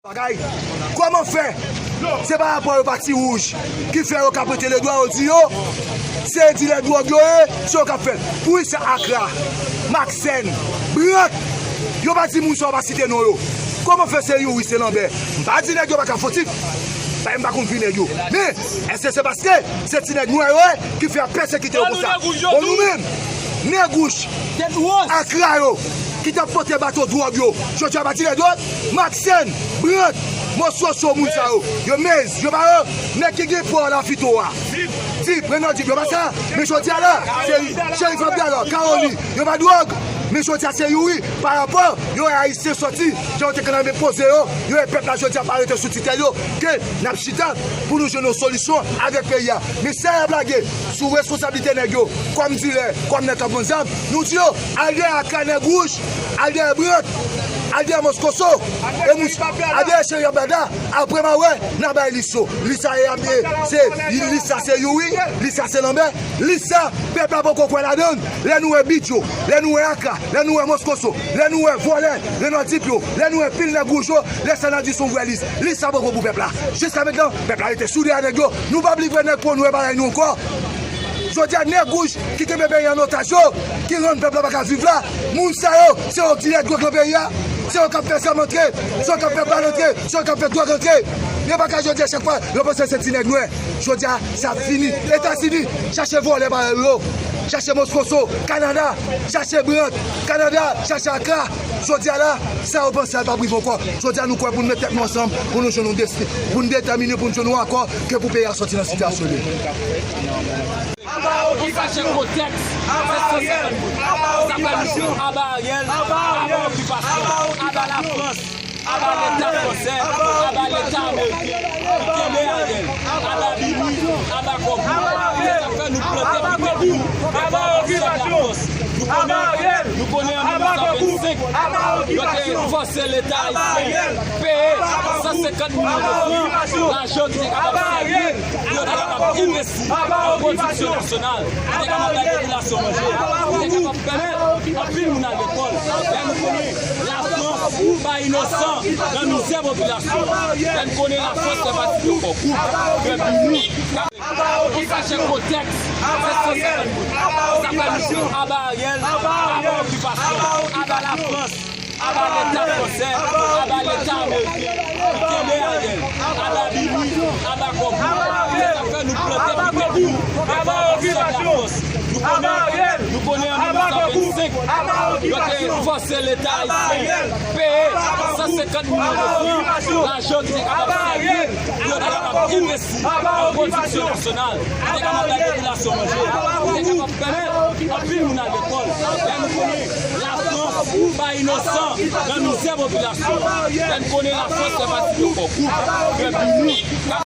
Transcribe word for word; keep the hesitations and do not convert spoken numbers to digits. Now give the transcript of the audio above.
Bagay, kòman fè? Se pa rapò yo pa Ti Wouj ki fè yo ka prete ledwa, yo di yo se dilè dwòg yo ye, se yo k ap fè. Poukisa Akra, Maksèn, Brant, yo pa di moun sa yo pa site non yo? Kòman fè se Youri, se Lanbè? M pa di nèg yo pa ka foti, m pa konn fi nèg yo. Men, èske se paske se ti nèg nwè yo ye ki fè y ap pèsekite yo konsa? Bon, nou menm, nèg wouj, Akra yo, ki t ap pote bato dwòg yo, jodi a pa dilè dwòg? Maksèn, Brant, Moscoso, moun sa yo, yo Mez, yo pa yo, nèg ki gen pò Lafito a. Dip, Renan Dip, yo pa sa? Men jodi a la, se Cherif Abdallah, Caroli, yo pa dwòg. Men jodi a se Youri, pa rapò yo wè Ayisyen sòti, jan yo te konn ap poze yo, yo wè pèp la jodi a pa rete sou titèl yo, ke n ap chita pou nou jwenn yon solisyon avèk peyi a. Men sa y ap lage sou responsablite nèg yo, kòm dilè, kòm nèg k ap vann zam, nou di yo, al dèyè Akra nèg wouj, al dèyè Brant, al dèyè Moscoso, e moun, al dèyè Cherif Abdallah, apre m a wè, n a bay lis yo. Lis sa e, e, se, lis sa se Youri, lis sa se Lanbè, lis sa pèp la poko kwè ladan l. Lè nou wè Bidjo, lè nou wè Akra, lè nou wè Moscoso, lè nou wè vòlè Renan Dip yo, lè nou wè pil nèg wouj yo, lè sa n a di se yon vrè lis. Lis sa poko pou pèp la. Jiska mentnan, pèp la rete soude a nèg yo. Nou p ap livre nèg pou nou e bagay nou ankò. Jodi a, nèg wouj ki kenbe peyi an otaj yo, ki rann pèp la pa ka viv la, moun sa yo, se yo k dirèk dwòg nan peyi a, se yo k ap fè zam antre, se yo k ap fè bal antre, se yo k ap fè dwòg antre. Yo pa ka jodi a, chak fwa yo panse se ti nèg nwè. Jodi a, sa ap fini. Etazini, chache vòlè parèy yo, chache Moscoso, Kanada, chache Brant, Kanada, chache Akra. Jodi a la, sa yo panse a l p ap rive ankò. Jodi a, nou kwè pou n met tèt nou ansanm, pou nou jwenn yon desti, pou n detèmine, pou n jwenn yon akò, ke pou peyi a sòti nan sitiyasyon li ye. Aba okipasyon. Kontèks, se san senkant goud. Sa fè nou di aba Ariel, aba okipasyon, aba Lafrans, aba Leta fransè, aba Leta ameriken. Kenbe Ariel, aba Bini, aba Kòkoup. Sa fè nou plante pike nou devan ansanm Lafrans. Nou konnen, nou konnen an mil nèf san vennsenk, yo te fòse Leta ayisyen peye san senkant milyon de fran, lajan ki te kapab sèvi pou yo te kapab envesti an pwodiksyon nasyonal, ki te kapab bay popilasyon manje, ki te kapab pèmèt anpil moun al lekòl. Men nou konnen Lafrans pa inosan nan mizè popilasyon. Men nou konnen Lafrans fè pati de Kòkoup, de Bini. Aba okipasyon. Kontèks, se san senkant goud. Sa fè nou di aba Ariel, aba okipasyon, aba Lafrans, aba Leta fransè, aba Leta ameriken. Kenbe Ariel, aba Bini, aba Kòkoup. Sa fè nou plante pike nou devan ansanm Lafrans. Nou konnen, nou konnen an mil nèf san vennsenk, yo te fòse Leta ayisyen peye san senkant milyon de fran, lajan ki te kapab sèvi pou yo te kapab envesti an pwodiksyon nasyonal, ki te kapab bay popilasyon manje, ki te kapab pèmèt anpil moun al lekòl. Men nou konnen Lafrans pa inosan nan mizè popilasyon. Men nou konnen Lafrans fè pati de Kòkoup, de Bini.